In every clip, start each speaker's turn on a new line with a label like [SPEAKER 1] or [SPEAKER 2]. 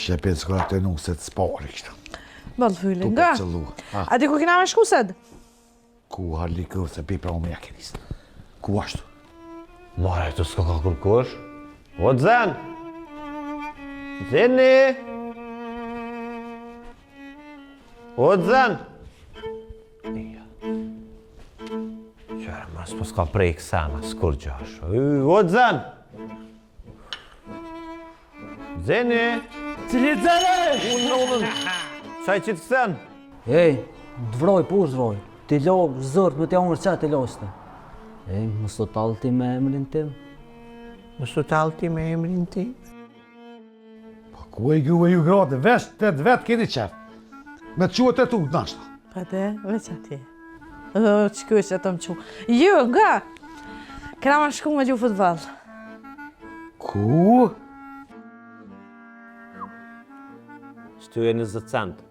[SPEAKER 1] Shepet s'ka të nuset s'pari kështu.
[SPEAKER 2] Boll hyle, nga? A di ku kena me shku sot?
[SPEAKER 1] Ku harliku se pi pra ume ja kenis. Ku ashtu?
[SPEAKER 3] More, të s'ka ka kërkush? O, Zen! Zeni! O, Zen! Ja. Qyre, mos po s'ka prek sena, s'kur gjash. O, Zen! Zeni!
[SPEAKER 1] Cili Zeni?
[SPEAKER 3] Unë në unën. Qaj që të sen?
[SPEAKER 4] Ej, dvroj, po dvroj. Ti lo zort me të unë çat të lostë. Ej, mos të tall ti me emrin tim.
[SPEAKER 3] Mos të tall ti me emrin tim.
[SPEAKER 1] Po ku e ju e ju gratë, veç të të vetë keni qef. Me të quhet e tu, nashta.
[SPEAKER 2] Pa de, veç atje. O, që kjo që të më qu. Jo, nga! Kena me shku me gju futbol.
[SPEAKER 1] Ku?
[SPEAKER 3] Shtu e 20 cent.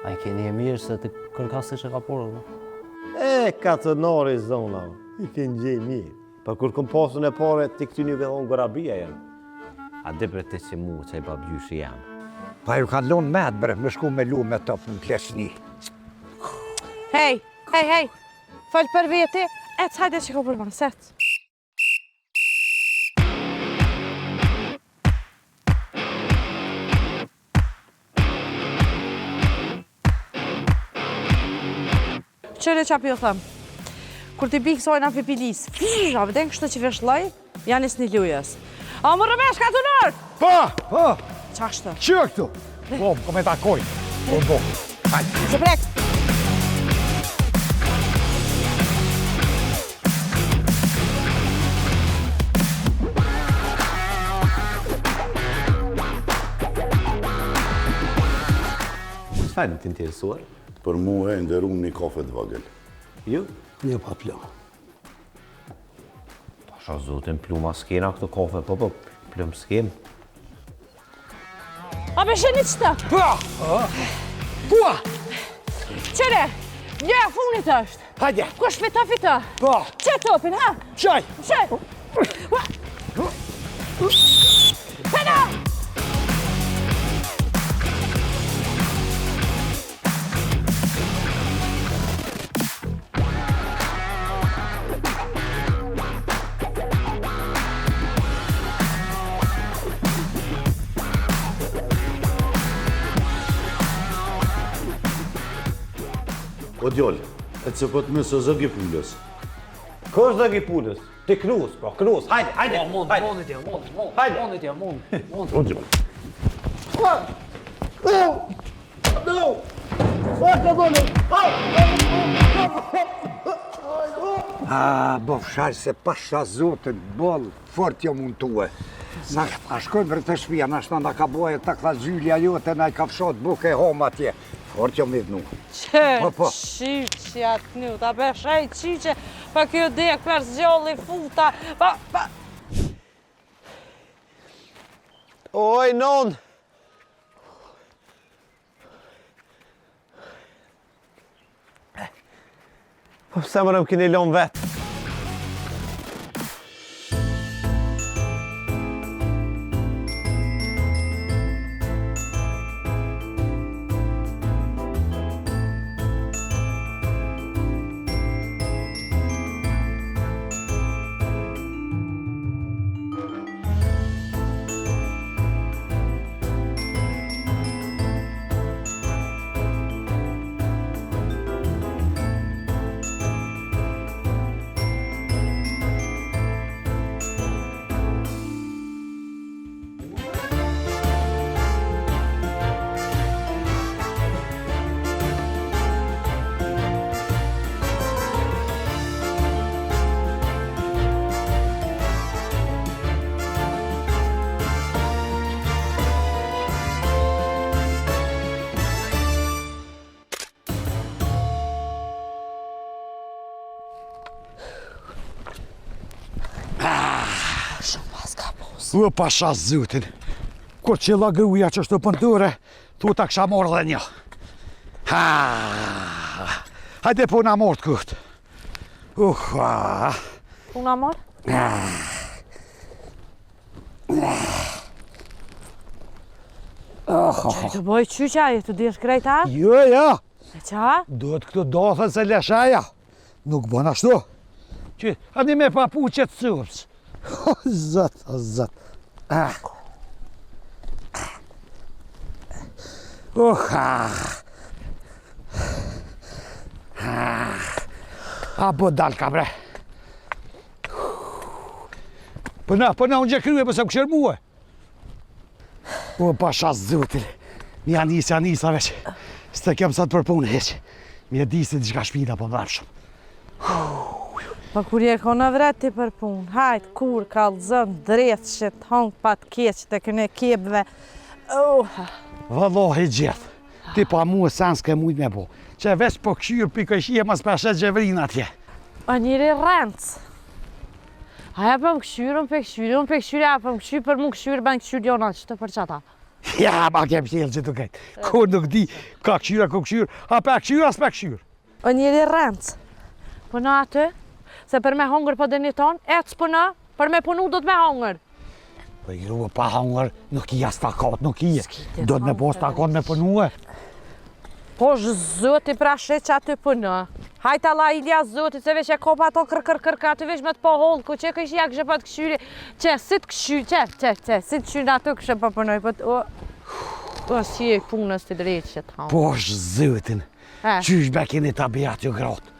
[SPEAKER 4] A i keni e mirë se të kërkas që ka porë, dhe?
[SPEAKER 3] E, ka të nori zona, i keni gjej mirë. Pa kur kom pasën e pare, ti këty një vellon gorabia janë. A di bre ti që mu, që i babgjyshi jam.
[SPEAKER 5] Pa ju kanë lonë metë, bre, me shku me lu me top në pleqni.
[SPEAKER 2] Hej, hej, hej, fol për veti, ec hajde që ko për ma, set. Qyre qa pjo them? Kur t'i bi kësajna pipilis, fish, a vëden kështu që veshlloj, janë nisë një lujës. A më rëmesh ka të nërë?
[SPEAKER 1] Po, po.
[SPEAKER 2] Qa kështu?
[SPEAKER 1] Që këtu? Po, po me takoj. Po, po. Hajde.
[SPEAKER 2] Se prek.
[SPEAKER 3] Çfarë të interesuar?
[SPEAKER 6] Për mu e nderum një kafe të vogël.
[SPEAKER 3] Ju?
[SPEAKER 5] Një pa plum.
[SPEAKER 3] Pasha zotin pluma s'kena këto kafe, po po, plum s'kem.
[SPEAKER 2] A me sheni qëta?
[SPEAKER 1] Pa! Kua?
[SPEAKER 2] Qyre, një e funit është.
[SPEAKER 1] Hajde.
[SPEAKER 2] Kush fita, fita?
[SPEAKER 1] Po.
[SPEAKER 2] Qe topin, ha?
[SPEAKER 1] Qaj.
[SPEAKER 2] Qe? Pena!
[SPEAKER 6] O djallë, e që po të mësë zëgi pulës.
[SPEAKER 3] Kush zëgi pulës? Ti knus, po, knus, hajde, hajde.
[SPEAKER 4] Po, mund,
[SPEAKER 3] hajde.
[SPEAKER 4] mund, mund, mund,
[SPEAKER 3] Hajde.
[SPEAKER 4] mund, mund, mund.
[SPEAKER 6] O djallë.
[SPEAKER 3] No!
[SPEAKER 5] A, bo fshaj se pasha zotin, boll, fort jo mund tue. Na, a shkojmë për të shpia, na shta na ka boje takla gjylja jote, na i ka fshot buke e hom atje. Fort jo midhnu.
[SPEAKER 2] Që,
[SPEAKER 5] Po, po.
[SPEAKER 2] qyqja të nju, ta beshej qyqe, pa kjo dek, për zgjolli, futa, pa, pa...
[SPEAKER 3] Oj, non! Po pse më keni lënë vetë?
[SPEAKER 1] U pasha zotin. Kur qëlla gruja që është të pëndure, tu ta kësha morë dhe një. Ha! Hajde po na morë të këtë. Uh, ha.
[SPEAKER 2] Puna morë?
[SPEAKER 1] Oh, oh,
[SPEAKER 2] oh. Të boj qyqa, e të desh krejt a?
[SPEAKER 1] Jo, jo.
[SPEAKER 2] E qa?
[SPEAKER 1] Duhet këto dothën se leshaja. Nuk bën ashtu. Që, a një me papu që të supës. O, zot, o, zot. Ah. Oh, ah. Ah. A, po dalka, bre. Po na, po na, unë gjë krye, po se më këshërë mue. O, pasha zotin, ja nisa, ja nisa veç, s'të kem sot për punë, hiç. Mi e di se diçka shpina po më shumë.
[SPEAKER 2] Po kur je konë vret ti për punë, hajt, kur kallzon drejt që të hongë pa të keq të këne kepve.
[SPEAKER 1] Oh. Vallahi gjithë, ti pa mua sen s'ke mujt me bo. Që veç po këshyrë pi këshie mos peshe gjevrin atje.
[SPEAKER 2] O njeri rrenc. A ja po më këshyrë, unë pe këshyrë, unë pe këshyrë, ja po më këshyrë, për mu këshyrë, ban këshyrë jona, që të për qata.
[SPEAKER 1] Ja, ma ke pjellë që të ketë. Ku nuk di, ka këshyrë, ku këshyrë, a pa këshyrë, a s'pa këshyrë.
[SPEAKER 2] O njeri rrenc, puno aty, se për me hongër po deni tonë, ec puno, për me punu do të me hongër.
[SPEAKER 1] Po i grua pa hongër, nuk i as takat, nuk i. Do të me pos takat me punue.
[SPEAKER 2] Po zoti pra she që aty puno. Hajt Allah ilja zoti, se veç e kopa ato kër kër kër aty veç me të po hollë, ku që kështë ja kështë po të këshyri, që si të këshyri, që, që, që, si të këshyri aty kështë po punoj, po të, o, o, si e punës të drejtë që të
[SPEAKER 1] hamë. Po zotin, qysh be keni tabiat ju gratë.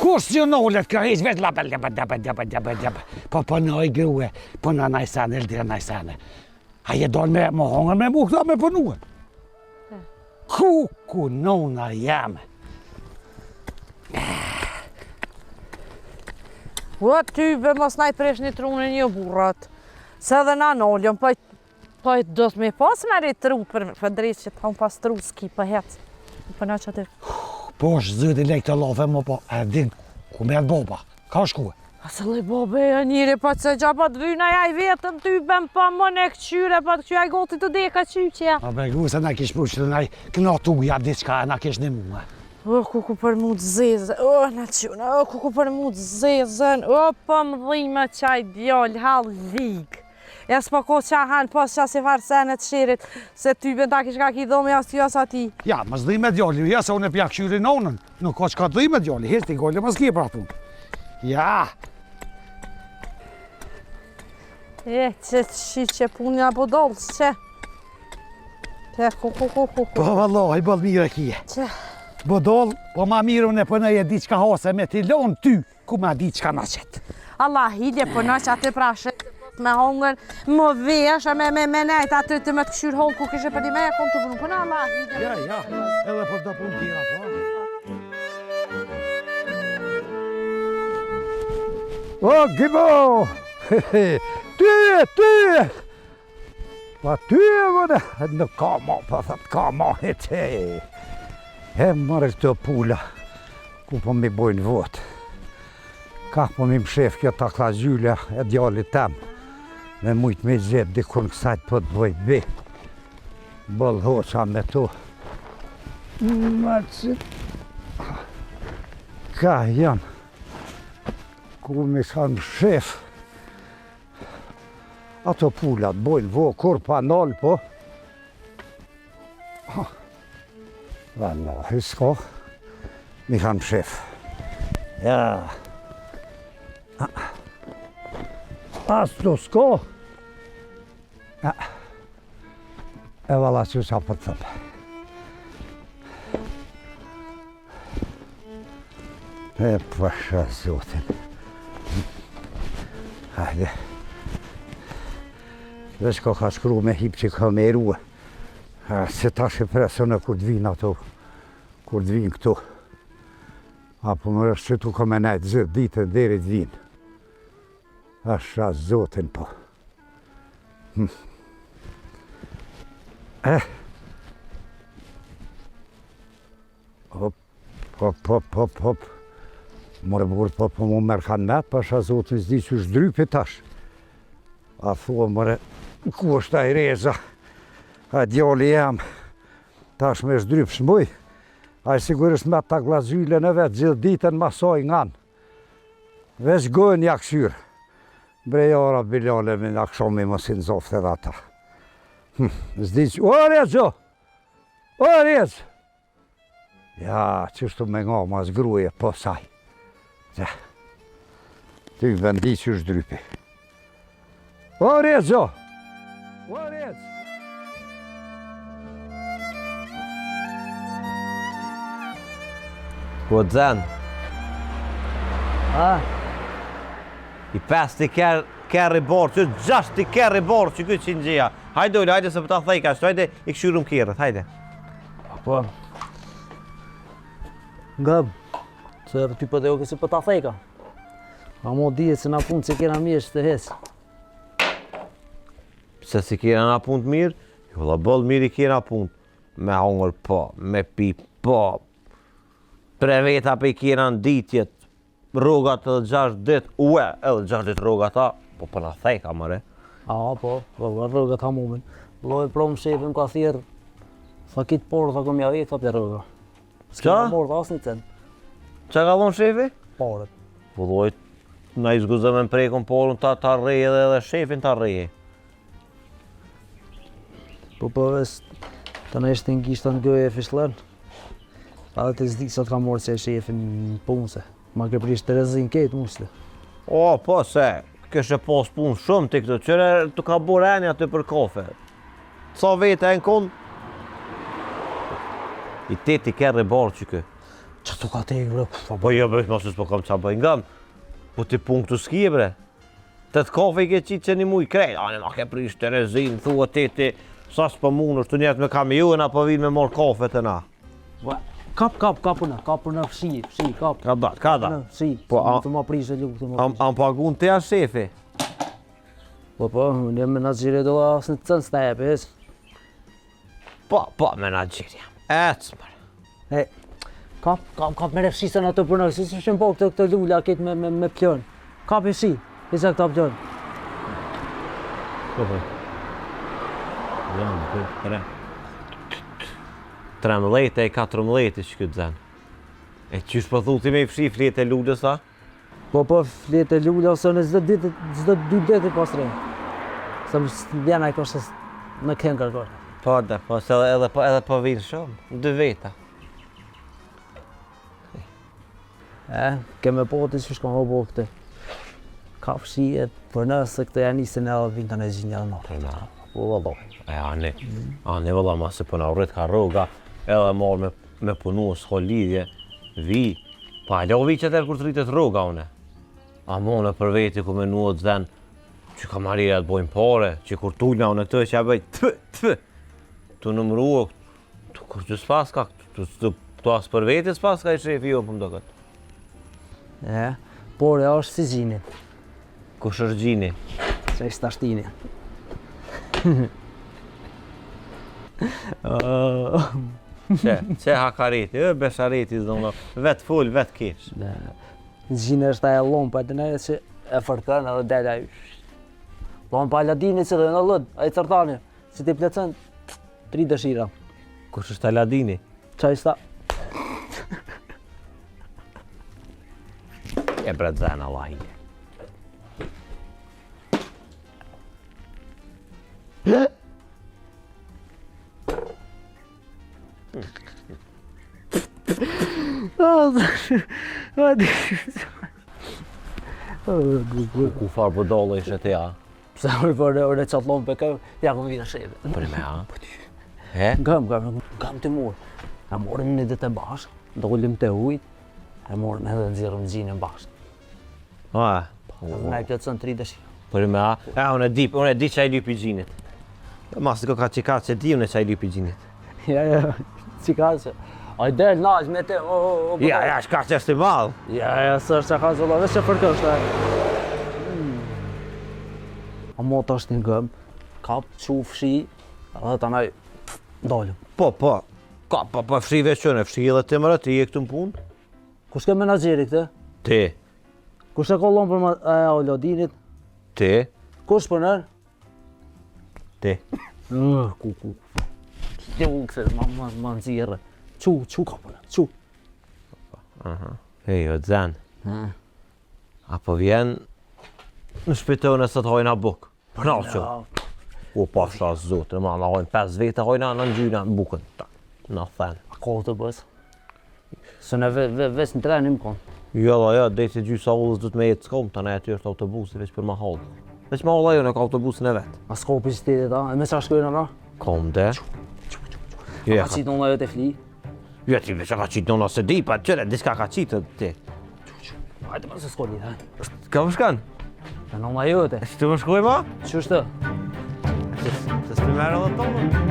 [SPEAKER 1] Kur s'ju nolet kjo hiç veç lapa lapa lapa lapa lapa lapa. Po po noj grue, po në naj sene, lëdire naj sene. A je donë me më hongër me mu këta me punue. Ku ku nona jeme.
[SPEAKER 2] O ty be mos na i presh një trunin një burrat. Se edhe na nolëm, po Po e do të me pas me rrit tru për për drejt që të pas tru s'ki po hec. Po na çatë.
[SPEAKER 1] Po është zoti lek të llafe më po, e din ku më baba. Ka shku.
[SPEAKER 2] A se lej babe, e njëri po të se gja po të vyna ja i vetëm ty bëm po më në këqyre, po të këqyre, ai goti të deka qyqja.
[SPEAKER 1] A be gru se na kish pru që të naj kënatu ja diçka, na kish një mua.
[SPEAKER 2] O, kuku për mu të zezë, o, në quna, o, kuku për mu të zezën, o, po më dhime qaj djallë, hall ligë. Ja s'po ko qa hanë, po s'qa si farë sene të shirit, se ty ben ta kish ka ki dhomi as ty as ati.
[SPEAKER 1] Ja, mos dhime djali, ja se unë e pja këshyri nonën, nuk ka çka dhime djali, hiç ti gole mos ki për atë punë. Ja.
[SPEAKER 2] E, që që shi që punë ja budol, që? Që, ku, ku, ku, ku, ku.
[SPEAKER 1] Po, vallahi, boll mirë e kije.
[SPEAKER 2] Që?
[SPEAKER 1] Budol, po ma mirë unë e punoj e di çka hase me ti lonë ty. Ku ma di çka na qet.
[SPEAKER 2] Allah hile po na që aty pra she me hongër, më vesh, me me me nejt aty të me të këshyr hollë ku kishe për një me e kom të punu, po na Allah
[SPEAKER 1] hile. Ja, ja, edhe për të punë tjera, po.
[SPEAKER 5] O, Gibo! Ty, ty! Pa ty e vëre, nuk ka ma, pa thët, ka ma, he që e mërë këto pula, ku po mi bojnë votë. Ka po mi mshef kjo takla gjylla e djallit tem, me mujtë me gjetë dikun kësajt po të bojtë bi. Boll hoqa me to. Mërë Ka janë, ku mi kanë mshef, Ato pulat bojnë vo kur pa nalë, po. Vallahi, s'ka. Mi kanë mshef. Ja. As të s'ka. Ja. E valla që qa po të thëmë. E pasha zotin. Hajde. Veç ka ka shkru me hip që ka me rua. Ha, se tash e presën e kur të vinë ato, kur të vinë këtu. Apo më është që tu ka me nejtë gjithë ditën deri të vinë. Pasha zotin po. Hm. Eh. Hop, hop, hop, hop, hop. More burrë, po, po mu merr kanë met, pasha zotin s'di qysh drypi tash. A thua, more, ku është ai Reza? A djali jem, tash me zhdryp s'muj. Ai sigurisht me takla zylën e vet, gjithë ditën masoj nganë. Veç gojën ja këshyrë. Bre ja rabbil alemin, akshami mos i nxoftë edhe ata. Hm, s'di që... O, Rezo! O, Rez! Ja, qështu me nga mas gruje, po saj. Ja. Ty vendi që është drypi. O, Rez, o! O, Rez!
[SPEAKER 3] Po të zen.
[SPEAKER 4] A?
[SPEAKER 3] I pesti kerr, kerr i bardhë, që gjashti kerr i bardhë që këtë që në gjeja. Hajde, ule, hajde se po ta thejka, shtu, hajde, i këshyrum kerret, hajde.
[SPEAKER 4] Po. Ngëm, se ty po dhe se po ta thejka. A mo dije se na punë që kena mirë që të hesë.
[SPEAKER 3] Pse si kena na punë të mirë? Jo, valla, boll mirë i kena punë. Me hongër po, me pi po. Tre veta pe i kena në ditjet, rrogat edhe 6 dit, ue, edhe 6 dit rrogat a, po po na thejka more.
[SPEAKER 4] A, po, po, po, rrogat ha mumin. Lojë prom shefi më ka thirrë, tha kitë porë, tha kom ja vjetë, tha për rroga. S'ka morë, tha asë një cent.
[SPEAKER 3] Qa ka thonë shefi?
[SPEAKER 4] Porët.
[SPEAKER 3] Po dhojt, na i zguzë me prekun porën, ta, ta rreje edhe edhe shefin ta rreje.
[SPEAKER 4] Po po ves, të në ishte në gishta në gojë e fishllën. Edhe të zdi sot ka morë se shefin në punë se. Ma ke prish terezin ketë musle.
[SPEAKER 3] O, po se, kishe pos punë shumë të këto, qëre të ka bo reni aty për kafe. Sa vete e në konë? I teti kerr i bardhë që kë.
[SPEAKER 4] Që të ka te, bre?
[SPEAKER 3] Po, po jo, bre, mos s'po kam qa bëj ngam. Po ti punë këtu s'kije, bre. Të të kafe i ke qitë që një muj krejt, ane ma ke prish terezin, thua ti ti, sa s'po mund, është të njerët me kamion, apo vinë me morë kafe të na.
[SPEAKER 4] Kap, kap, kap puna, kap puna, fshi, fshi, kap.
[SPEAKER 3] Ka da, ka da.
[SPEAKER 4] Fshi,
[SPEAKER 3] Po, a-
[SPEAKER 4] të ma prish e lukë, të ma
[SPEAKER 3] Am,
[SPEAKER 4] prish.
[SPEAKER 3] am pagun te a shefi?
[SPEAKER 4] Po, po, unë jam menaxheri do asë në cënë s'ta jep, hes.
[SPEAKER 3] Po, po, menaxheri jam. Ec, mërë.
[SPEAKER 4] E, kap, kap, kap me refshisën ato puna, si si shumë po këto këto lula këtë me, me, me plon. Kap e shi, e sa këta plon.
[SPEAKER 3] Po, po. Janë, dy, tre. 13 e 14 që këtë zenë. E qysh po thu ti me i fshi fletë e lulës, a?
[SPEAKER 4] Po, po, fletë e lulës, ose në çdo ditë, çdo dy ditë i pastrojmë. Se më vjen ai kështë në kënë kërkoj.
[SPEAKER 3] Po, da, po, se edhe, edhe, po, edhe po vinë shumë, dy veta.
[SPEAKER 4] E, keme po të që shkon po këtë. Ka fshijet, për nëse këtë janë nisën edhe vinë të në gjinjë edhe
[SPEAKER 3] në. Për na, po vëllo. E, ani, ani vëlla, ma se po na rrit ka rroga, edhe marrë me, me punu, s'ka lidhje, vi, pa alo vi që atëherë kur të rritet rroga, une. A mo në për veti ku me nuot zen, që kamarierat bojnë pare, që kur tulna unë këtë që ja bëj, të, të, të numërua, të kur të s'pas ka, të, të, të as për veti s'pas ka i shefi jo, po më do këtë.
[SPEAKER 4] E, por e është si gjini.
[SPEAKER 3] Kush është gjini?
[SPEAKER 4] Se është tashtini.
[SPEAKER 3] Qe, qe hakareti, e beshareti, zonë, vetë fol, vetë kesh.
[SPEAKER 4] Gjini është ajo lompa e të që e fërkën edhe del ai. Lompa Aladinit që dhe në lëd, ai cërtani, që ti plotëson tri dëshira.
[SPEAKER 3] Kush është Aladini?
[SPEAKER 4] Qaj sta?
[SPEAKER 3] E bre zena Allah i. Ku farë budalla ishe ti, a?
[SPEAKER 4] Pse ore po ore ore çatllon pe kë, ja ku vjen shefi.
[SPEAKER 3] Për me a? Po ty. He?
[SPEAKER 4] Ngam, ngam, ngam të mor. E morëm një ditë bashkë, dolim te ujt, e morëm edhe nxjerrëm gjinin bashkë.
[SPEAKER 3] A,
[SPEAKER 4] po. Na i plotëson tri dëshira.
[SPEAKER 3] Për me a? E, unë e di, unë e di që ai lypi gjinit. Mas të ka që ka që di unë e që ai lypi gjinit.
[SPEAKER 4] Ja, ja, që ka që. Ai del nalt me te, o, o, o.
[SPEAKER 3] Ja, ja, shka që është i madh.
[SPEAKER 4] Ja, ja, së është që ka që veç që fërkë është ai. Hmm. A mo të është një gëm, kap, qu, fshi, edhe të naj, dolëm.
[SPEAKER 3] Po, po, ka, po, po, fshi veç unë, fshi edhe ti mëre, ti je këtu në punë.
[SPEAKER 4] Kush ke menaxheri këtë?
[SPEAKER 3] Ti.
[SPEAKER 4] Kush e kollon për ma, e, Aladinit?
[SPEAKER 3] Ti.
[SPEAKER 4] Kush për nërë?
[SPEAKER 3] Ti.
[SPEAKER 4] Uh, ku, ku. Ti u këse, ma, ma, ma nxirre. Qu, qu ka për qu.
[SPEAKER 3] Aha. Ej, o zen. A po vjen në shpi tone sot hojna buk. Për na që. U pa sha zotën, ma na hojnë 5 veta, hojna në ngjyna bukën. Ta. Na then.
[SPEAKER 4] A ka autobus? Se ne ve, ve, veç në tren më konë.
[SPEAKER 3] Jo, jo, jo, deri te gjysa udhës du të me jetë s'kom, të ne aty është autobusi, veç për mahallë. Veç mahalla jonë ka autobusin e vet.
[SPEAKER 4] A s'ka për qytetit, a? E me qa shkojnë, a?
[SPEAKER 3] Kom de.
[SPEAKER 4] Jo, ja, ka qitë nona jote fli?
[SPEAKER 3] Jo, ti veç ka qitë nona se di, pa qyre, diçka ka qitë ti.
[SPEAKER 4] Hajde, pa se s'ko lidhje, hajde.
[SPEAKER 3] Ka më shkon?
[SPEAKER 4] Te nona jote.
[SPEAKER 3] Si të më shkoj ma?
[SPEAKER 4] Që është?
[SPEAKER 3] Se s'pë merë edhe tonë.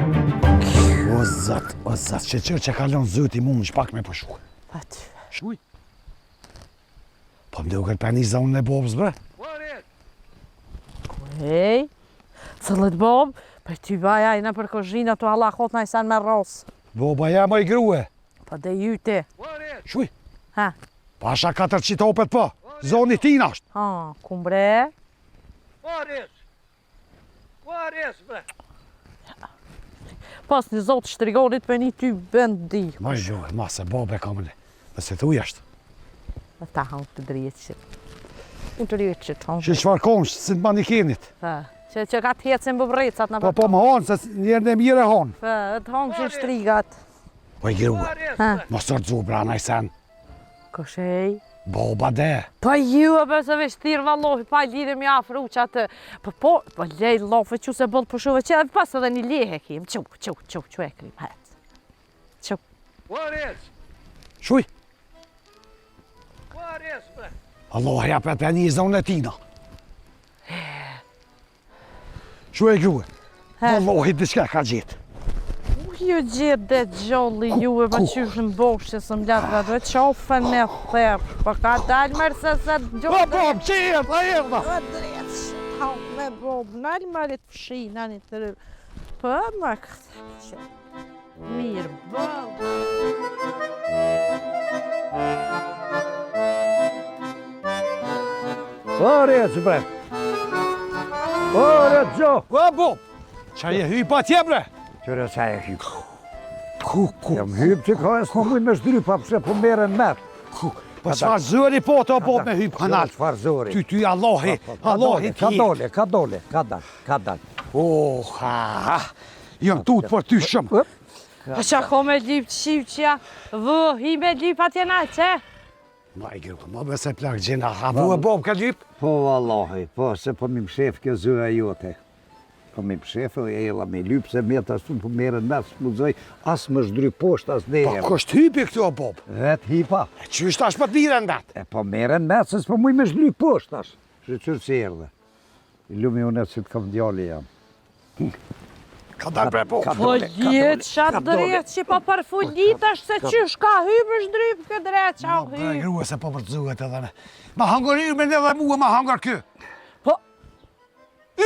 [SPEAKER 1] O zot, o zot, që qërë që ka lonë zoti mu në shpak me pushu.
[SPEAKER 2] Pa ty.
[SPEAKER 1] Shuj. Po më duket pa një zonë e bobës, bre.
[SPEAKER 2] Ej, cëllët bobë, për ty baja i në për kozhina të Allah hot në i sen me rosë.
[SPEAKER 1] Boba ja moj grue.
[SPEAKER 2] Po dhe jyti.
[SPEAKER 1] Shuj.
[SPEAKER 2] Ha.
[SPEAKER 1] Pasha katër qitë opet po. Zoni tina është.
[SPEAKER 2] Ha, kumbre. Pas një zotë shtrigonit për një ty bënd di.
[SPEAKER 1] Ma grue, ma se bobe kam në. Nëse thuj është.
[SPEAKER 2] Dhe ta hanë të drejtë Unë të drejtë që të hanë.
[SPEAKER 1] Që çfarë konë, si të manikenit.
[SPEAKER 2] Fa, që, që ka të hecin bëbrrecat në
[SPEAKER 1] Po, po, më hanë, se njerë në mirë e hanë.
[SPEAKER 2] Fa, të hanë që shtrigat.
[SPEAKER 1] Po i grue, mos të rëdzu bra naj sen.
[SPEAKER 2] Kush ej?
[SPEAKER 1] Boba de.
[SPEAKER 2] Po ju e bëse veç thirë vallohi, pa lidhe mi afru që atë. Po po, po lej lofe që se bëllë përshuve që edhe pas edhe një lehe kim. Qu, qu, qu, qu e krim, hec. Qu.
[SPEAKER 1] Shuj. Allah, ja për të një zonë e tina. Shuj e grue. Vallahi, diçka ka gjetë.
[SPEAKER 2] Ju gjetë dhe gjolli juve, pa qysh në boshë që së mblatë nga duhet qofën me therë, po ka dalë mërë se se
[SPEAKER 1] gjolli. Po, po, qetë, a erdha.
[SPEAKER 2] Po, drejtë, që ta me bobë, nalë mërit fshi, në një të rrë. Po, më këtë, që. Mirë, bobë.
[SPEAKER 5] Ore, që bre. Ore, gjo.
[SPEAKER 1] Po, po. Qa je hyp atje, bre?
[SPEAKER 5] Qyre qa e hyp.
[SPEAKER 1] Ku, ku?
[SPEAKER 5] Jam hyp që ka e s'mo muj me zhdryp, pa pse po merren met.
[SPEAKER 1] Ku? Po çfarë zëri po të po me hyp kanal?
[SPEAKER 5] Çfarë zëri?
[SPEAKER 1] Ty, ty, Allahi, Allahi
[SPEAKER 5] Ka dole, ka dole, ka dal, ka dal.
[SPEAKER 1] Oh, ha, ha. Jam tut për ty shumë.
[SPEAKER 2] Po qa ko me lyp qyqja, vë, hi me lyp atje na, qe?
[SPEAKER 1] Ma i grua, ma bëse plak gjena, ha bu e bobë ka lyp?
[SPEAKER 5] Po, vallahi, po, se po mi mshef kjo zyra jote. Po mi mshef e ela me lyp, se me të ashtu po merren me, s'mu zoj, as më zhdryp poshtë, as dhe
[SPEAKER 1] Po, kush t'hypi këtu o bobë?
[SPEAKER 5] Vet hipa.
[SPEAKER 1] E qysh tash po të mirren vetë?
[SPEAKER 5] E po merren me, se s'po muj me zhdryp poshtë tash. Shyqyr që erdhe. I lumi unë si të kam djali jam.
[SPEAKER 1] Ka dalë bre po.
[SPEAKER 2] Po jetë qa drejt që po përfulit është se qysh ka hypë zhdryp këtë drejt qa
[SPEAKER 1] Ma bre
[SPEAKER 2] hypë.
[SPEAKER 1] grua se po përzuhet edhe ne. Ma hangër ymrin edhe mua ma hangër ky.
[SPEAKER 2] Po.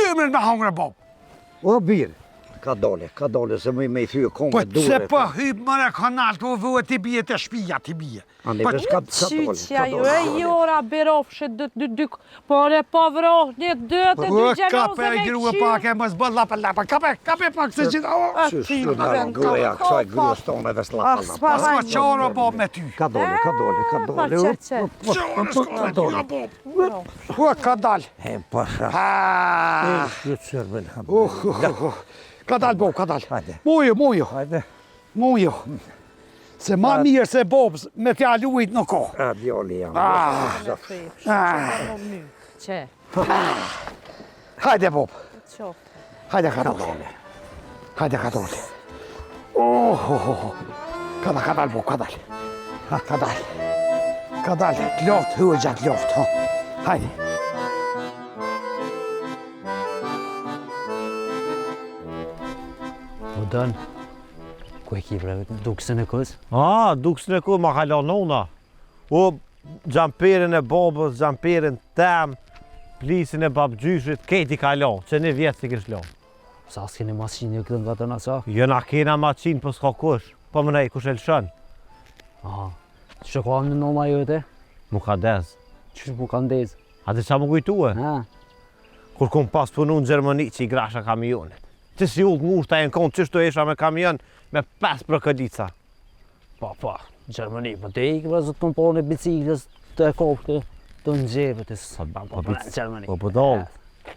[SPEAKER 1] Ymrin ma hangër bob.
[SPEAKER 5] O bir, ka dole, ka dole, se më me i thyë konë
[SPEAKER 1] Po
[SPEAKER 5] me dure.
[SPEAKER 1] pse po hyp mëre kanal të vuhet ti bie te shtëpia ti bie.
[SPEAKER 5] Ande,
[SPEAKER 1] Po
[SPEAKER 5] vesh ka, ka dole,
[SPEAKER 2] Qyqja
[SPEAKER 5] ka
[SPEAKER 2] ju,
[SPEAKER 5] dole.
[SPEAKER 2] e jora birofshit dy, dy, dy, po re po vroh një dy të dy
[SPEAKER 1] Po
[SPEAKER 2] gjeloze
[SPEAKER 1] kape
[SPEAKER 2] me
[SPEAKER 1] grua
[SPEAKER 2] qyr.
[SPEAKER 1] pak e mos bën llapa llapa. Kape, kape pak se gjithë.
[SPEAKER 2] A
[SPEAKER 5] Qysh,
[SPEAKER 2] ti
[SPEAKER 5] të
[SPEAKER 2] bren,
[SPEAKER 5] gruaja,
[SPEAKER 2] ka-
[SPEAKER 5] kësaj
[SPEAKER 2] ka-
[SPEAKER 5] gruas tonë edhe s'llapa
[SPEAKER 2] Ah,
[SPEAKER 5] llapa.
[SPEAKER 2] s'pa
[SPEAKER 1] Pas ma
[SPEAKER 2] vajnë.
[SPEAKER 1] qoro bob me ty.
[SPEAKER 5] Ka dole, ka dole, ka
[SPEAKER 2] Po,
[SPEAKER 5] dole.
[SPEAKER 2] qe, qe.
[SPEAKER 1] Qoro
[SPEAKER 5] Ka
[SPEAKER 1] s'ka me ty
[SPEAKER 5] dole.
[SPEAKER 1] o bob. Po ka dal.
[SPEAKER 5] E pasha.
[SPEAKER 1] Ha.
[SPEAKER 5] Shyqyr bil
[SPEAKER 1] Uh, uh, uh, uh. Ka dal bob, ka dal.
[SPEAKER 5] Hajde.
[SPEAKER 1] Muju, muju.
[SPEAKER 5] Hajde.
[SPEAKER 1] Muju. Se ma mirë se bobs me t'ja lujt në kohë.
[SPEAKER 5] A djali jam.
[SPEAKER 1] Ah.
[SPEAKER 2] Ah. Qe,
[SPEAKER 1] Hajde bob.
[SPEAKER 2] qoftë.
[SPEAKER 1] Hajde ka dole. Hajde ka dole. Oh, oh, oh. Ka dal, ka dal, bob, ka dal. Ha, ka dal. Ka dal, t'loft, huë gjatë loft, ha. Hajde.
[SPEAKER 4] Po dën, ku e ki bre, duksin e kës?
[SPEAKER 3] Ah, duksin e ku, ma ka lanë nona. O, xhamperin e babës, xhamperin tem, plisin e babgjyshit, kejt i ka lanë, që një vjetë si kish lanë.
[SPEAKER 4] Sa s'keni maqinë jo këtë nga të sa?
[SPEAKER 3] Jo na kena maqinë, po s'ka kush. Po më nej, kush e lëshon?
[SPEAKER 4] Aha, që ka në nona jote?
[SPEAKER 3] Mu ka dez.
[SPEAKER 4] Qysh mu ka ndez?
[SPEAKER 3] A di qa mu kujtue?
[SPEAKER 4] Ha,
[SPEAKER 3] Kur kom pas punu në Gjermani që i grasha kamionet. Që si ullë ngushta e në konë, qështu isha me kamion me 5 prokolica.
[SPEAKER 4] po, po, Gjermani, po te ikë, bre, zot kom po në biciklës të e kopë të në gjepë, të së po, po,
[SPEAKER 3] bic-
[SPEAKER 4] Gjermani.
[SPEAKER 3] Po budall.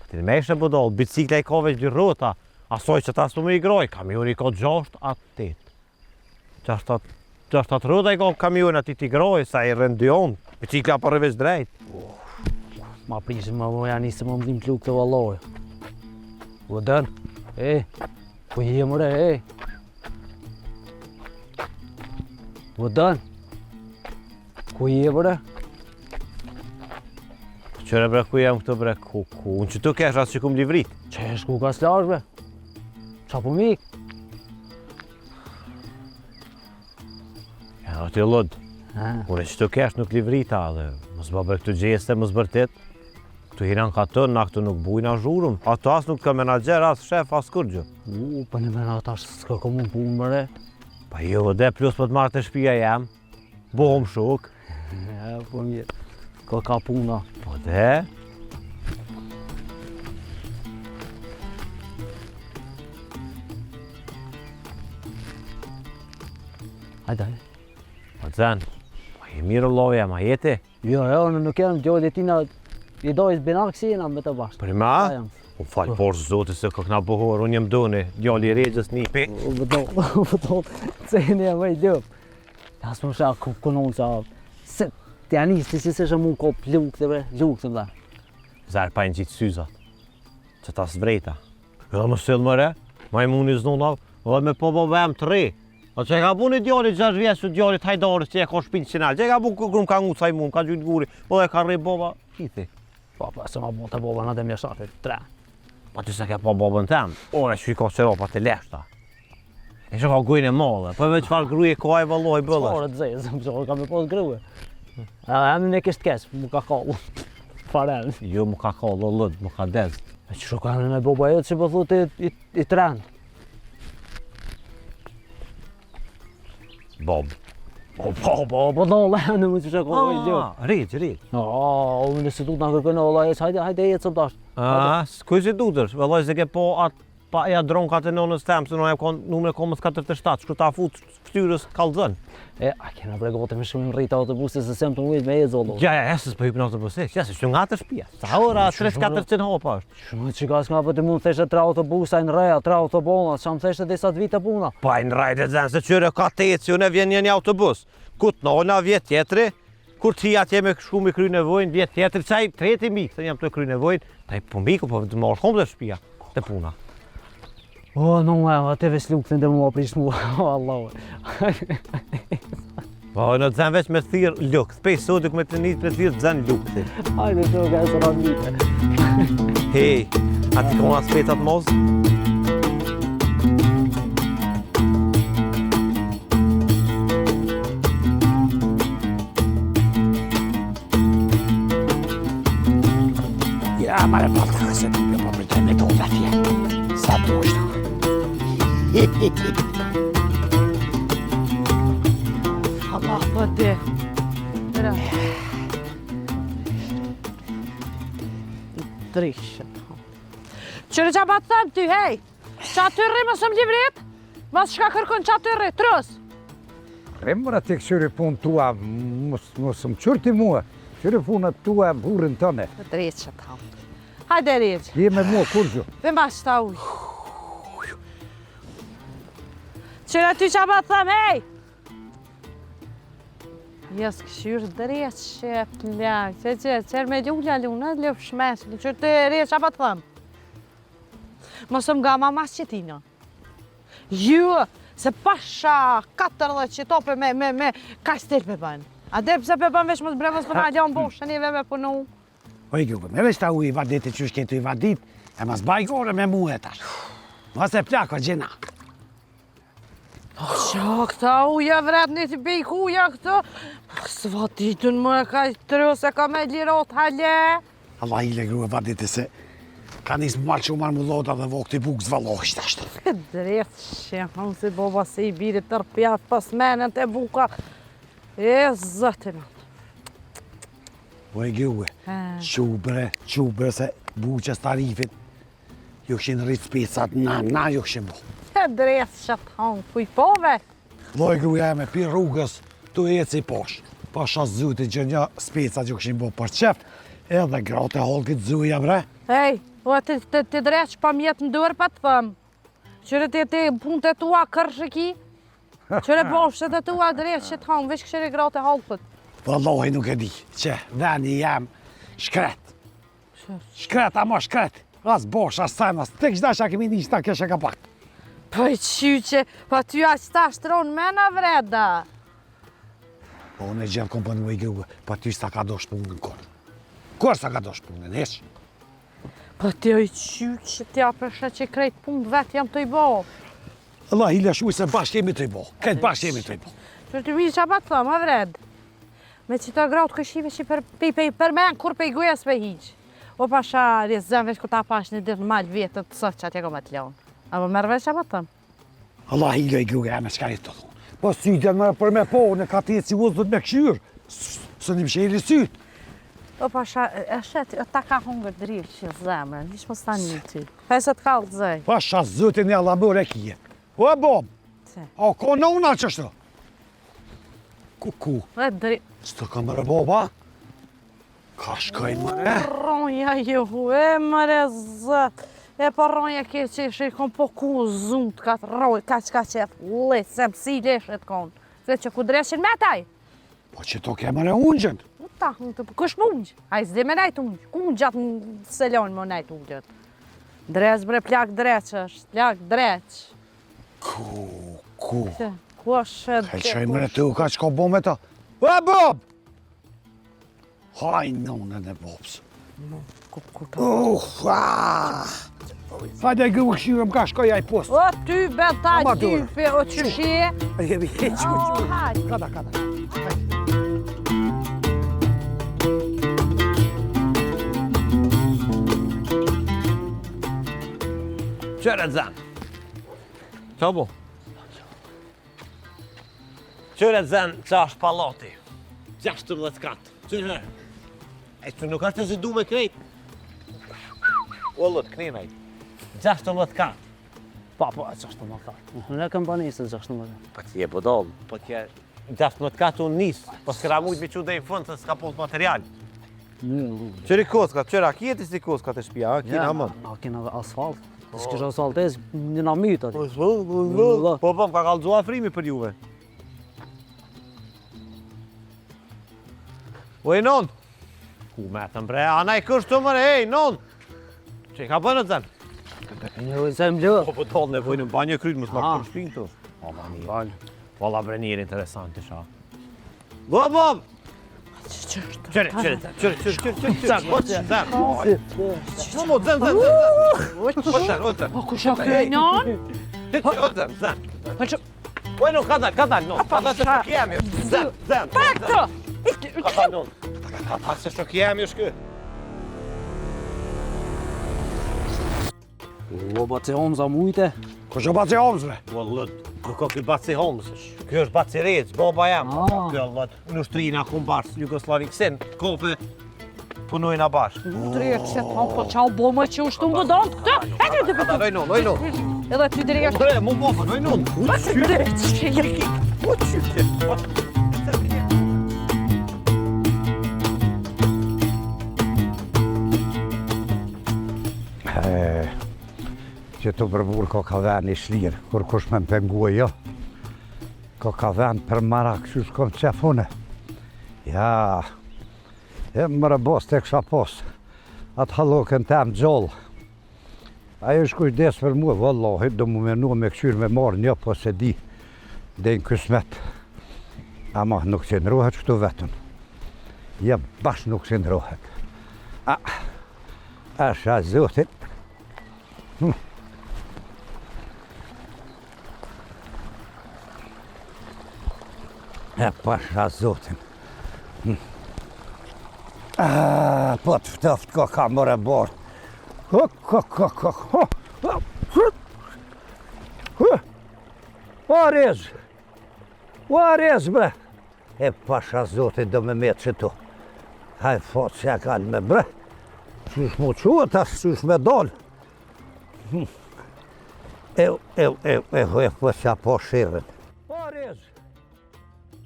[SPEAKER 3] Ti me ishe budall, bicikla i ka veç dy rrota. Asoj që ta s'po më i groj, kamioni ka 6 a 8. Gjashtat, gjashtat rrota i ka kamion aty ti groj, sa i rrën dy onë, bicikla po rri veç drejt.
[SPEAKER 4] Ma prishë më më janë nisë më më lukë të valloj. U dën, e, ku je mëre, e. U dën, ku je mëre?
[SPEAKER 3] Qyre bre ku jam këtu bre, ku, ku, unë që tu kesh asë që kum livrit.
[SPEAKER 4] Që e shku ka slash bre? Qa po mik?
[SPEAKER 3] Ja, ti lod. Unë që tu kesh nuk livrita dhe mos bë bre këtu gjeste, mos bërtit. Këtu hina në katën, na këtu nuk bujna zhurëm. Ato as nuk ka menaxher, as shef, as kurgjë.
[SPEAKER 4] U, po në mena tash s'ka komun punë mëre.
[SPEAKER 3] Pa jo, dhe plus po të marrë të shpia jam. Bohëm shok.
[SPEAKER 4] Ja, po mirë. Ka ka puna.
[SPEAKER 3] Po dhe.
[SPEAKER 4] Hajde, hajde.
[SPEAKER 3] Po të po je mirë lloja, ma jeti?
[SPEAKER 4] Jo, jo, unë nuk jam djali tina, i dojës binak si jena me të bashkë.
[SPEAKER 3] Për ma? U falë, por zoti se ka këna bohor, unë jem doni, djali i rexhës një pi.
[SPEAKER 4] U bëdo, u bëdo, ceni e më i lëp. Ja s'më sha ku kunon sa se t'ja nis ti si se shumë ko lukë të bre, lukë të vlla.
[SPEAKER 3] Zar pa i ngjitë syzat, që ta s'vrejta. Edhe më sill më re, majmuni znuna, edhe me po bo vem të rri. O që e ka bu një djali 6 vjeç, që djalit hajdarës që e ka shpinë qinal, që e ka bu kur më ka ngu ca i mu, më ka gjujtë guri, po dhe ka rri baba, kithi.
[SPEAKER 4] Po, po, se ma bu të baba në dem jashate, tre.
[SPEAKER 3] Po ti se ke po babën tem, ore që i ka qeropat e leshta. E që ka gojën e madhe, po me çfarë gruje ka e valloi bëllë.
[SPEAKER 4] Çfarë të zezë, më ka me pas gruje. Edhe emrin e kishte keq, më ka kallë. Fare.
[SPEAKER 3] Jo, më ka kallë, lëd, më ka dez.
[SPEAKER 4] E që ka në me baba jotë që po thotë i, i, i tren.
[SPEAKER 3] Bob.
[SPEAKER 4] Po, po, po, po, do, le, në më që që ka, i ljo.
[SPEAKER 3] Ah, Rrit, rrit.
[SPEAKER 4] No, unë nëse du të na kërkojnë, olla, hajde, hajde, ecëm tash.
[SPEAKER 3] Ah, s'kuj si dutësh, vëllai se ke po atë Pa ja dronkat e nonës tem, se nona e ka numrin e komës 47, shku ta fut fytyrës të kallzon.
[SPEAKER 4] E, a kena bre gote me shumë rrit autobusi se s'jam të mujt me ecë vëlla.
[SPEAKER 3] Ja, ja, ja, se s'po hyp në autobus, ja, se që nga të shtëpia. Sa ora 3-400 hapa është.
[SPEAKER 4] Shumë që ka s'ka po ti mund theshe tre autobusa në reja, tre autobona, çka më theshe disa të vite puna.
[SPEAKER 3] Po ai në rajtë e se qyre ka të eci, unë vjen një një autobus. Ku të nona vjet tjetri, kur ti atje me shku me kry nevojën, vjet tjetri, çaj treti mik, se jam të kry nevojën, taj po miku, po të marr të shtëpia. Te puna.
[SPEAKER 4] O, no, ma, atë veç luktën dhe mua prish mua, o, Allah.
[SPEAKER 3] Po, në të zenë veç me thirë lukth, pej sot me të njëtë me thirë të zenë lukthi.
[SPEAKER 4] Hajde, të ka e së ramite.
[SPEAKER 3] Hej, a ti kona specat mos?
[SPEAKER 1] Ja, ma e pa të se ti po për të me tonë atje. Sa poshtë.
[SPEAKER 2] Allah po di. Mira. Drishët. Qyre qa pa të them ty, hej? Qa ty rri mos më livrit? Mos shka kërkon qa ty rri, trus.
[SPEAKER 5] Rri more ti këqyri punë tua, mos, mos më qyr ti mua, këqyri punët tua, burrin tëne.
[SPEAKER 2] Drejtë ta. Hajde Rexh.
[SPEAKER 5] Je me mua kurgjo.
[SPEAKER 2] Dhe ma shta ujë. Qyre ty qa pa të them, hej? Ja s'këshyrë drejtë që plak, që që, qërë me lula luna, lëfë shmesh, qyre të rejtë qa pa të them? Mos më nga mama qetina. Jo, se pasha 40 që tope me, me, me, ka stil pe bën. A dhe pse pe bën veç mos bre mos po na lon bosh neve me punu.
[SPEAKER 1] O i gjukë, me veç ta uj i vadit e qysh ke tu i vadit, e mas baj gore me mu e tash. Mos e plako, gjena.
[SPEAKER 2] Po qa këta uja vret një të bej kuja këto? S'vaditën më e ka i tërë se ka me lirot hale.
[SPEAKER 1] Allah i legru e vadite se ka nisë më malë që u marrë mulloda dhe vokti bukë zvallosh tash.
[SPEAKER 2] Drejt që hanë si boba se i biri tërë pjatë pas menën të buka. E zëtë në.
[SPEAKER 1] Po e gjue, qubre, qubre se buqës tarifit, ju kishin rritë specat, na, na ju kishin bu.
[SPEAKER 2] E drejt që të hanë, kuj pove?
[SPEAKER 1] Lloj gruaja me pi rrugës, tu eci posh. Pasha zotin që një specat ju kishin bo për qef, edhe gratë e hallkit zuja bre.
[SPEAKER 2] Ej, o ti ti ti drejt pa mjet në dorë pa të them. Qyre ti ti punët e tua kërsh e ki? Qyre bofshet e tua dreq që të hamë, veç kqyre gratë e hallkut.
[SPEAKER 1] Vallahi nuk e di, që veni jem shkret. Shkret, ama shkret. As bosh, as sen, as të kështa që kemi një qëta kështë e ka pak.
[SPEAKER 2] Po i qyqe, po ty aq ta shtron mena vreda.
[SPEAKER 1] Po unë e gjithë kom punu i grua, po ty s'ta ka dosh punën kurrë. Kurrë s'ta ka dosh punën, hiç.
[SPEAKER 2] Po ti oj qyqe, ti a pe sheh që krejt punë vetë jam tu i bo.
[SPEAKER 1] Allah, i lëshuj se bashkë jemi tu i bo, krejt bashkë jemi tu i bo.
[SPEAKER 2] Që të mirë që pa të thëmë, a vred. Me që të gratë këshive që për, pe, pe, për men, kur pe goja s'pe hiq. O pasha, rezem veç ku ta pash një ditë në mal vjetët të sot që atje ko me të lonë. A po merr vesh ça po të thëmë?
[SPEAKER 1] Allah, i lë i gruga e me qka i të thonë. Po sytë janë mërë për me po, në ka të jetë si udhët me këshyrë, së një msheli sytë.
[SPEAKER 2] O pasha, e shet, ta ka hungër drirë që zemrën, hiç mos ta një ty. Pesë të kallë zëj.
[SPEAKER 1] Pasha zotin e Allah mërë e kije. O e bom, o ko në una qështu? Ku, ku?
[SPEAKER 2] Dhe dri...
[SPEAKER 1] Së të ka mërë boba? Ka shkoj mëre?
[SPEAKER 2] Ronja ju, e mëre zët. E po ronja ke që ishe kon po ku zunt ka të roj, ka që ka që e sem si leshet kon. Se që ku dreshin me taj?
[SPEAKER 1] Po që to ke mëre ungjën?
[SPEAKER 2] U ta, unë të, kush më ungjë? Ai s'di me najt ungjë. Ungjat s'e lojnë më najt ungjët. Dreq bre, plak dreq është, plak dreq.
[SPEAKER 1] Ku, ku?
[SPEAKER 2] Ku është
[SPEAKER 1] e Ka qaj mëre të u ka që ka bo me ta? E, bob! Haj, nonën e bobs.
[SPEAKER 2] Ku, ku,
[SPEAKER 1] ku. Uh, ah! Hajde, gëmë këshirëm ka shkoj aj post.
[SPEAKER 2] O, ty, be, ta, ty, pe, o, qyshje.
[SPEAKER 1] Jemi, e, qy, qy. Kada, kada.
[SPEAKER 3] Qyre zanë? Qa bo? Qyre zanë qa është pallati? 16 kat. Qyre? E që nuk është të zidu me krejt? O, lët, knenaj. 16 kat.
[SPEAKER 4] Pa, po, 16 kat. Në kam banesën 16.
[SPEAKER 3] Pa ti e budall, po ti 16 kat unë nis, po s'kena mujt me çu deri në fund se s'ka pas material. Qyri kocka, qyra, a ki ti si kocka te shpia, a kina
[SPEAKER 4] më? A kina dhe asfalt, po s'kish asfalt e, një na mytë aty.
[SPEAKER 3] Po, po, po, po, po, ka kallëzu Afrimi për juve. Oj, non! Ku me të mbre, ana i kështu mëre, ej, non! Që i ka bënë të zemë?
[SPEAKER 4] Një ujë zemë lë.
[SPEAKER 3] Po, po, dollë, nevojë në banjë krytë, mos ma këmë shpinë këtu. Po, ma një. Valla bre njeri interesant isha. Bo, bo! Qyre, qyre, qyre, qyre, qyre, qyre, qyre, qyre, zem, zem, zem, zem, zem, zem,
[SPEAKER 2] Po, kush o ky, non?
[SPEAKER 3] Zem, zem, Po, no, ka dal, ka dal, no, ka dal se shok jemi, zem, zem,
[SPEAKER 2] Pak të!
[SPEAKER 3] Ka dal, no, ka dal se shok jemi, është ky.
[SPEAKER 4] O, baci Hamza mujte.
[SPEAKER 1] Kush o baci Hamza, bre?
[SPEAKER 3] O, lët, ku ka ky baci Hamza? Ky është baci Rec, baba jam. Ah. Ky lët, në ushtrina kum bashkë, Jugosllavi kësin, kope, punojna bashkë.
[SPEAKER 2] Dreq, se thonë, po qa u bo më që ushtu më donë këtë? E të të
[SPEAKER 3] të Oj, non, oj, non.
[SPEAKER 2] Edhe ty dreq.
[SPEAKER 3] Bre, mu bo, oj, non.
[SPEAKER 2] Dreq, që
[SPEAKER 3] je. Po, qyqe.
[SPEAKER 5] Që të përbur ko ka ven i shlirë, kur kush me më pengue jo. Ko ka ven për marak, që shkom qefune. Ja, e mërë bos të kësha pos, atë halokën tem gjallë. Ajo është kujdes për mua, vallahi, do mu menu me këqyrë me marrë një, po se di, dhe në kysmet. Ama nuk qëndrohet kështu vetëm. Ja, bash nuk qëndrohet. A, Pasha zotin. Hm. E pasha zotin. Hm. Ah, po të ftoft ko ka more bort. Ho, ho, ho, ho, ho, ho, ho, ho, rez, o rez, bre. E pasha zotin do me metë qëtu. Haj fort që ja kalë me bre. Qysh mu çu tash, qysh me dalë. Hm. Eu, eu, eu, eu, eu, po që po shirën. O, rez!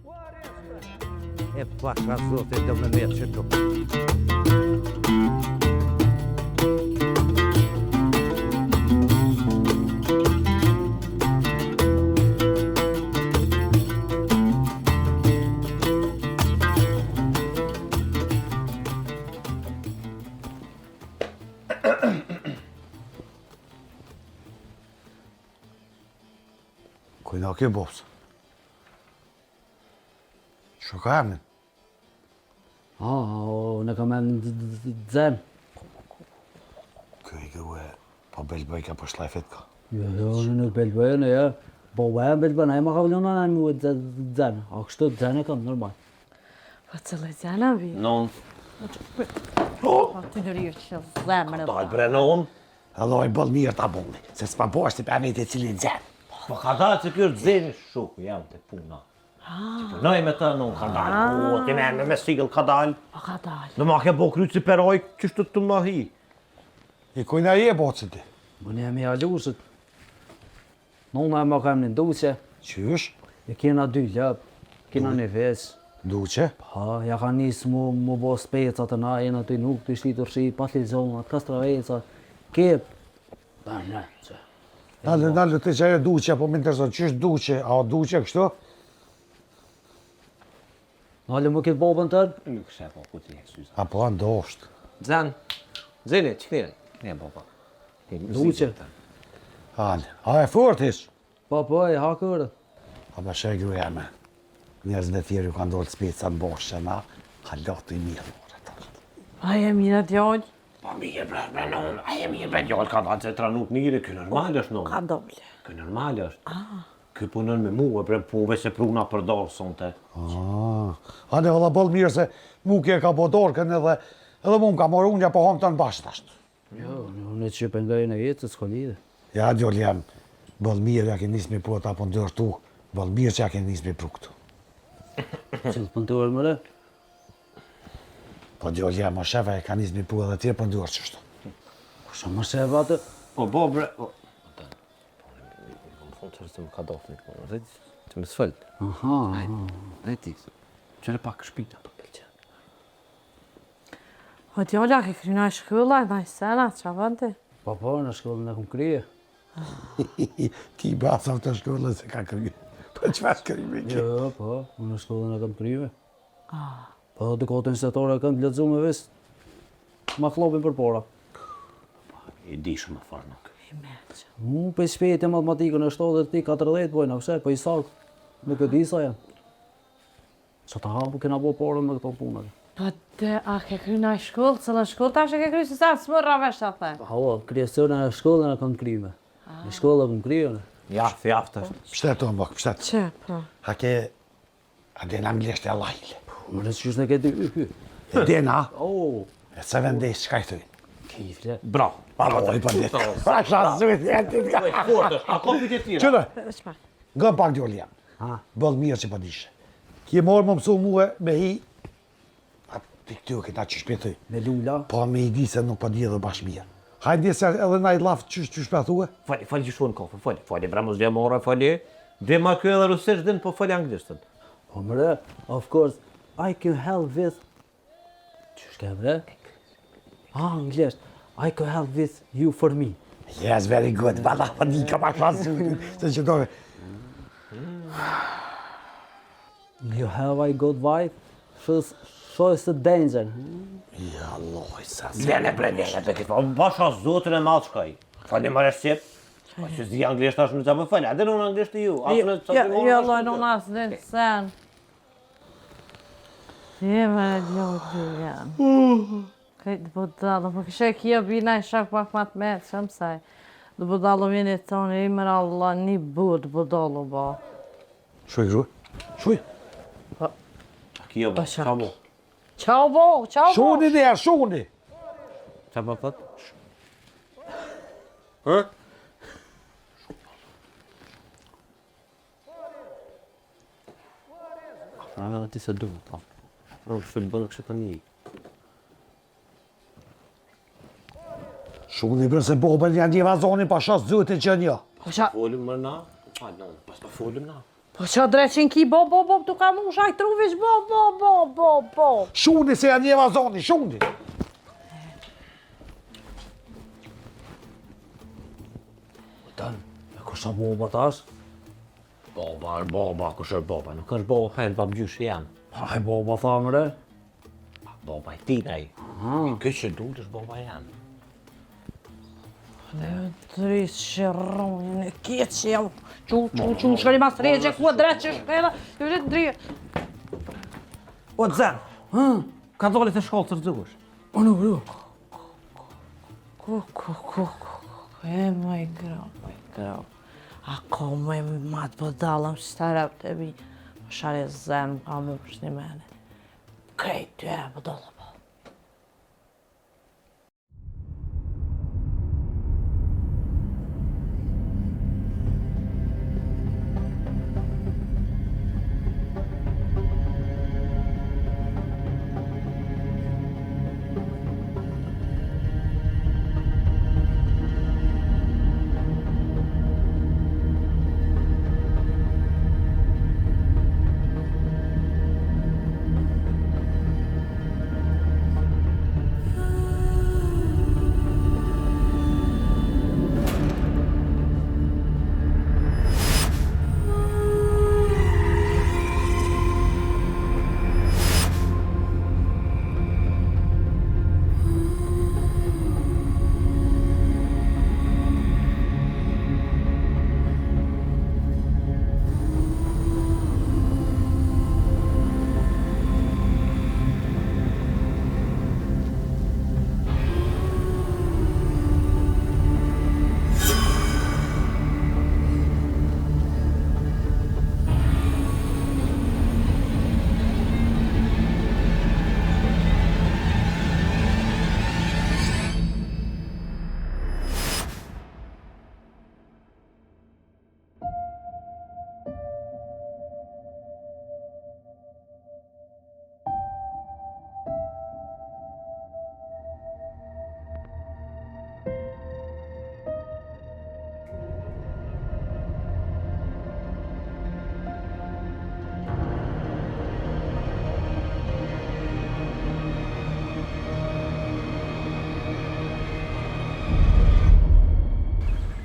[SPEAKER 5] O, rez, bre! E pasha zotin do me metë qëtu.
[SPEAKER 1] Kujna ke bobs? Shë ka emnin?
[SPEAKER 4] Ah, unë kam emnin Zen.
[SPEAKER 1] Kjo i grue, po belbëj ka po shlefit ka.
[SPEAKER 4] Jo, jo, unë nuk belbëj, në jo. Po e belbën, ai ma ka vëllon në mua Zen. A kështu Zen e kam normal.
[SPEAKER 2] Po cëllë Zen a vi?
[SPEAKER 3] Non.
[SPEAKER 2] Po ti në rrë që zemrë.
[SPEAKER 3] Dal bre non.
[SPEAKER 1] Allo, i boll mirë ta bolli, se s'pa po është i pa vete cilin Zen.
[SPEAKER 3] Po ka dalë se kjo është Zeni shoku jam te puna. Që punoj me të, nuk ka dalë, po, ti me me me sigëll ka dalë.
[SPEAKER 2] Po ka dalë.
[SPEAKER 3] Në ma ke bo krytë si peroj, qështu të më hi.
[SPEAKER 1] I kujna je bocën ti?
[SPEAKER 4] Më një jam i alushët. Nona e ma ka emnin Duqe.
[SPEAKER 1] Qysh?
[SPEAKER 4] E kena dy lopë, kena një ves.
[SPEAKER 1] Duqe?
[SPEAKER 4] Po, ja ka nis mu, mu bo speca të na, jena të nuk të shti të shi, patligjona, kastraveca, kep. Ba, ne, që.
[SPEAKER 1] Nalë, nalë, të që ajo Duqe, po më intereson, qysh Duqe, a o Duqe kështu?
[SPEAKER 4] Nalë më këtë bobën tërë?
[SPEAKER 3] Nuk shë po, ku ti e syza.
[SPEAKER 1] A po, ndoshtë.
[SPEAKER 3] Zen, Zeni, që kënire? Ne, baba.
[SPEAKER 4] Duqe.
[SPEAKER 1] Alë, a e fort ish?
[SPEAKER 4] Po, po, e hakërë.
[SPEAKER 1] A më shë gruja me. Njerëz në tjerë ju kanë dolë speca në boshë, na, hala të i mirë, more, të.
[SPEAKER 2] A je mirë djalë?
[SPEAKER 3] Po mirë bre, bre non, a je mirë bre djalë, ka dalë se tranut mirë, ky normal është non.
[SPEAKER 2] Ka dalë.
[SPEAKER 3] Ky normal është. Ah. Ky punon me mua, bre, po veç se pruna për dorë sonte.
[SPEAKER 1] Ah, hajde valla boll mirë se mu ke ka bo dorkën edhe edhe mu më ka marrë unë ja po hamë të në bashkë tash.
[SPEAKER 4] Jo, unë që pengoj në jetë, s'ka lidhje.
[SPEAKER 1] Ja djalë jam, boll mirë ja ke nis me pru ata punëtorë tu, boll mirë që ja ke nis me pru këtu.
[SPEAKER 4] Cilët punëtorë more?
[SPEAKER 1] Po djalë jam, më shefa e ka nis me pru edhe tjerë punëtorë qështu.
[SPEAKER 4] Kush më shefa atë?
[SPEAKER 3] Po bo bre, po. Më thonë që më ka dofni, po, dhe që më sfëll.
[SPEAKER 4] Aha, aha.
[SPEAKER 3] Dhe ti, qëre pak shpita.
[SPEAKER 4] Po pëlqen.
[SPEAKER 2] Po djala, ke kry naj shkolla, naj sena, qa bën ti?
[SPEAKER 4] Po po, në shkollën e kom krye.
[SPEAKER 1] Ti basa të shkollën se ka krye. Po çfarë kryme ke?
[SPEAKER 4] Jo, po, unë në shkollën e kom krye. Ah. Po, dhe kotën shtetore e kam të lexu me ves, ma kllopin për pora.
[SPEAKER 3] I di shumë farë nuk.
[SPEAKER 2] I meqë.
[SPEAKER 4] Mu për shpejt e matematikën e 70 40 bojna, pse, po i saktë, nuk e di sa jam. Sa ta hapu kena bo pore me këto punët.
[SPEAKER 2] Po të, a ke kry naj shkollë, cëllën shkollë tash e ke kry, se sa s'mërra vesh ta the.
[SPEAKER 4] Halo, kryesore në shkollën e kam kryme. Në shkollë e kam krye.
[SPEAKER 3] Jaft, jaft është.
[SPEAKER 1] Pshtet të mbak, pshtet.
[SPEAKER 2] Që, po.
[SPEAKER 1] A ke A din anglisht e lajle.
[SPEAKER 4] Po, më qysh në këtë ky.
[SPEAKER 1] E din, a?
[SPEAKER 4] Oh.
[SPEAKER 1] E 7 days, çka i thujnë?
[SPEAKER 4] Kifle.
[SPEAKER 3] Bravo.
[SPEAKER 1] Bravo, të i për ditë. Pasha zotin, e ti ka.
[SPEAKER 3] Fort është, a ka pyetje tjera?
[SPEAKER 1] Qëre?
[SPEAKER 2] Çfarë?
[SPEAKER 1] Nga pak djalë jam.
[SPEAKER 4] Ha?
[SPEAKER 1] Boll mirë që po dishe. Ki morë më mësu mue me hi A TikTok e ta qysh pe thuj.
[SPEAKER 4] Me lula?
[SPEAKER 1] Po me i di se nuk po di edhe bash mirë. Hajde se edhe naj llaf qysh qysh pe thue.
[SPEAKER 3] Fali, fali që shkon kafe, fali, fali, bre mos vjen more, fali. Di ma ky edhe rusisht din, po fali anglishtën.
[SPEAKER 4] Po mre, of course, I can help with... Qysh ke bre? Ah, anglisht. I can help with you for me.
[SPEAKER 1] Yes, very good. Valla, po di ka pak pasu. Se që do.
[SPEAKER 4] You have a good wife, she's she's a danger.
[SPEAKER 1] Ja, Allah, sa
[SPEAKER 3] Lene bre, lene bre, këtë po pasha zotin e madh shkoj. Fali more shqip. Po që zi anglisht tash në çfarë fal? A din unë anglisht ju? A
[SPEAKER 2] Jo,
[SPEAKER 3] në çfarë
[SPEAKER 2] jo, jo, lloj, unë as din sen. Je, më djalë, jam. Krejt budallo, po kishe kjo bi naj shok pak ma të metë, që mësaj. Dhe budallo vjen e tonë, i mërë Allah, një but budallo bo.
[SPEAKER 1] Shuj, shuj, shuj.
[SPEAKER 2] Po.
[SPEAKER 3] A kjo bo,
[SPEAKER 2] qa
[SPEAKER 3] qa bo?
[SPEAKER 2] Qa bo, qa bo?
[SPEAKER 1] Shuni dhe, shuni.
[SPEAKER 3] Qa po thot? Hë? Afra edhe ti se du, po. Afra në fëllë bënë kështë të një.
[SPEAKER 1] Shuni bre se bobën janë një vazonin pa shas zotin që një.
[SPEAKER 2] Po qa,
[SPEAKER 3] Folim më na? Pa, no, pas pa folim na.
[SPEAKER 2] po qa dreqin ki bo, bo, bo, tu ka mush, aj truvish, bo, bo, bo, bo, bo.
[SPEAKER 1] Shuni se janë një vazoni, shuni.
[SPEAKER 4] Dan, e kush a boba tash?
[SPEAKER 3] Boba, është boba, kush është boba? Nuk është boba, pa, babgjyshi jam.
[SPEAKER 4] Pa, e boba tha mre.
[SPEAKER 3] Boba i tina i. Ky që duhet është boba jam.
[SPEAKER 2] Dris që rronjën e keqe jam. Qu, qu, qu, shkoni mas regje, ku e drejt që shkela, ju dhe dri.
[SPEAKER 3] O të zenë, ka doli të shkollë të rëzush.
[SPEAKER 4] O nuk, nuk.
[SPEAKER 2] Ku, ku, ku, ku, ku, e moj gra, moj gra. A ko më ma të bëdallëm që të rëpë të bi, më share zenë, ka më përshni mene. Krejt të e bëdallëm.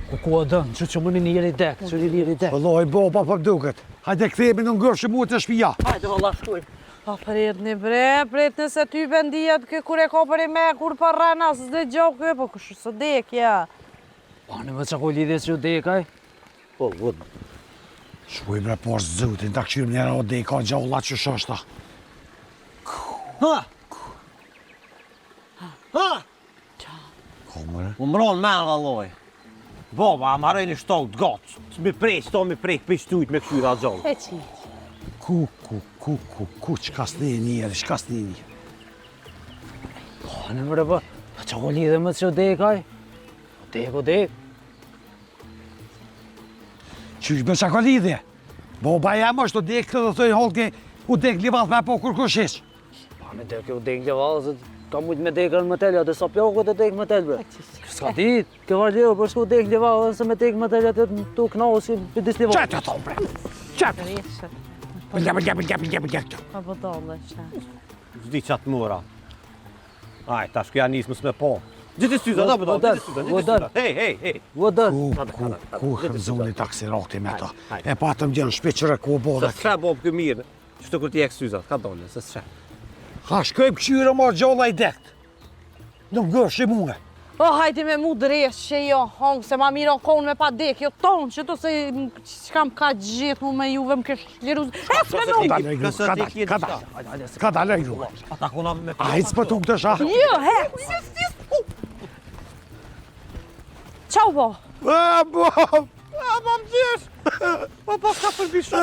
[SPEAKER 4] Ku ku e dënë, që që më një njeri dek, që një njeri dek.
[SPEAKER 1] Vëllai, bo, pa po duket. Hajde kthehemi në ngërshë mua të shtëpia.
[SPEAKER 4] Hajde vëlla shkojmë.
[SPEAKER 2] Pa pritni bre, pritni se ty bendijet kë kur e ka për i me, kur për rena, s'di gjo kë, po kështu së dek, ja.
[SPEAKER 4] Po në më që ku lidhje që u dekaj?
[SPEAKER 6] Po, vëd.
[SPEAKER 1] Shkoj bre por zotin, ta kqyrim një herë o deka gjalla që është.
[SPEAKER 3] Ha! Ha!
[SPEAKER 1] Ko mëre?
[SPEAKER 3] U mronë me valloj. Baba, a marrë një shtollë të gotë. Mi prej, qëto mi prej, për shtujt me këqyra gjallë.
[SPEAKER 2] E qi.
[SPEAKER 1] Ku, ku, ku, ku, ku, qka s'ni njeri, qka s'ni njeri.
[SPEAKER 4] Po në më po, po që ku lidhje më që u dekaj? U dek, u dek.
[SPEAKER 1] Qysh be qa ka lidhje? Boba jam është u dek këtë dhe thojnë holke, u dek livadh me po kur kush ish.
[SPEAKER 4] Pa me dek, u dek livadh, se ka mujtë me dekën më telja, dhe sa plakët e dek më tel, bre. S'ka dit, kjo var leo, për s'ku dek livadh, se me dek më telja, të të knau si për dis livadh.
[SPEAKER 1] Qa të thonë bre? Qa të
[SPEAKER 2] Reshët.
[SPEAKER 1] Bëlja, bëlja, bëlja, bëlja, bëlja këto.
[SPEAKER 2] Pa bëdolle, shë.
[SPEAKER 3] S'di qatë mora. Aj, tash kjo ja nisë mos me po. Gjithë syza, da bëdo, gjithë syza, gjithë syza. Hej, hej, hej.
[SPEAKER 4] U dël.
[SPEAKER 1] Ku, ku, ku hëmzoni taksirati me ta. E patëm gjenë shpi qëre ku u
[SPEAKER 3] Se
[SPEAKER 1] bodhe.
[SPEAKER 3] s'she bo kë mirë. Qështu kur t'i hek syzat, ka dole, se s'she.
[SPEAKER 1] Ha, shkojmë këqyre marë gjalla i dekt. Nuk ngërshi mune.
[SPEAKER 2] O, hajde me mu dresh që jo, hong, se ma mirë o konë me pa dek, jo tonë, që to se qka më ka gjithë mu me juve më kesh liru. Ec me mu!
[SPEAKER 1] Ka dalë e gru, ka dalë, ka dalë. Ka dalë e gru.
[SPEAKER 3] Ata kona me
[SPEAKER 1] A hic për tu këtë sha?
[SPEAKER 2] Jo, hec! Qau bo?
[SPEAKER 1] A, bo!
[SPEAKER 3] A, ma më gjesh! Po, po, s'ka për bishu.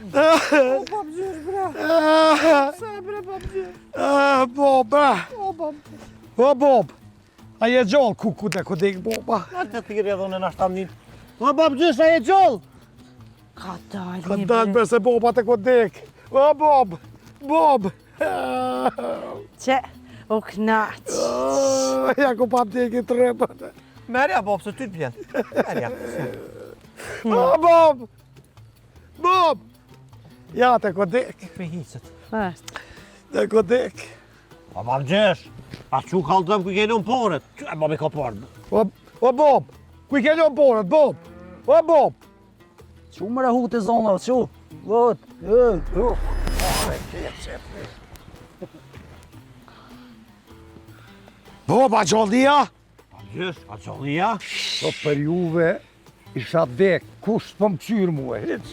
[SPEAKER 3] O, po më gjesh, bre. Pse, bre, po më gjesh?
[SPEAKER 1] A, bo, bre.
[SPEAKER 3] O, po më
[SPEAKER 1] O, bob. A je gjallë, ku, ku të ku dek, boba.
[SPEAKER 3] Na të thirrje edhe unë nashta më një. O, babë gjysh, a je gjallë?
[SPEAKER 2] Ka dalë
[SPEAKER 1] Ka
[SPEAKER 2] një
[SPEAKER 1] dalë
[SPEAKER 2] bre.
[SPEAKER 1] bre se boba të ku dek. O, bob, bob.
[SPEAKER 2] Qe, u knaq.
[SPEAKER 1] Ja ku pa deki të rëpët.
[SPEAKER 3] Merja, babë, se ty të bjen. Merja.
[SPEAKER 1] O, bob. Bob. Ja, të ku dek.
[SPEAKER 3] Për hiqet.
[SPEAKER 1] Të ku dek.
[SPEAKER 3] O, babë gjysh, a qu kallëzëm ku i ke lënë porët? Qu e babi ka porët?
[SPEAKER 1] O, o, bob. Ku i ke lënë porët, bob? O, bob.
[SPEAKER 4] Qu më rehu të zona, qu. Vët, e, e.
[SPEAKER 1] Bob, a gjallë dia?
[SPEAKER 3] Gjysh, a gjallija?
[SPEAKER 5] Po për juve, isha dek, kush s'po më kqyrë mue, hiç.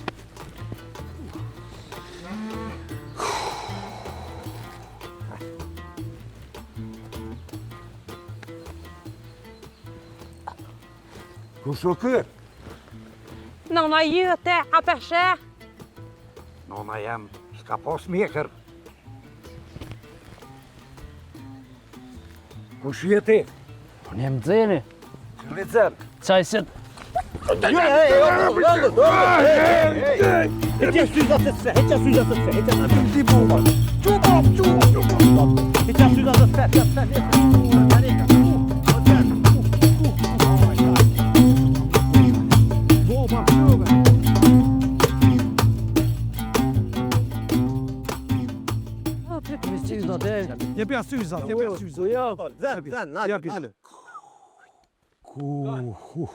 [SPEAKER 5] Kush o ky?
[SPEAKER 2] Nona jote, a pe sheh?
[SPEAKER 5] Nona jem, s'ka pas mjekër. Kush je ti?
[SPEAKER 4] Unë jem Xeni.
[SPEAKER 5] Cili Xen?
[SPEAKER 4] Qaj se...
[SPEAKER 7] Jepja syzat, jepja syzat.
[SPEAKER 6] Zen, zen,
[SPEAKER 7] Jepi.
[SPEAKER 6] nale.
[SPEAKER 1] Ku, hu.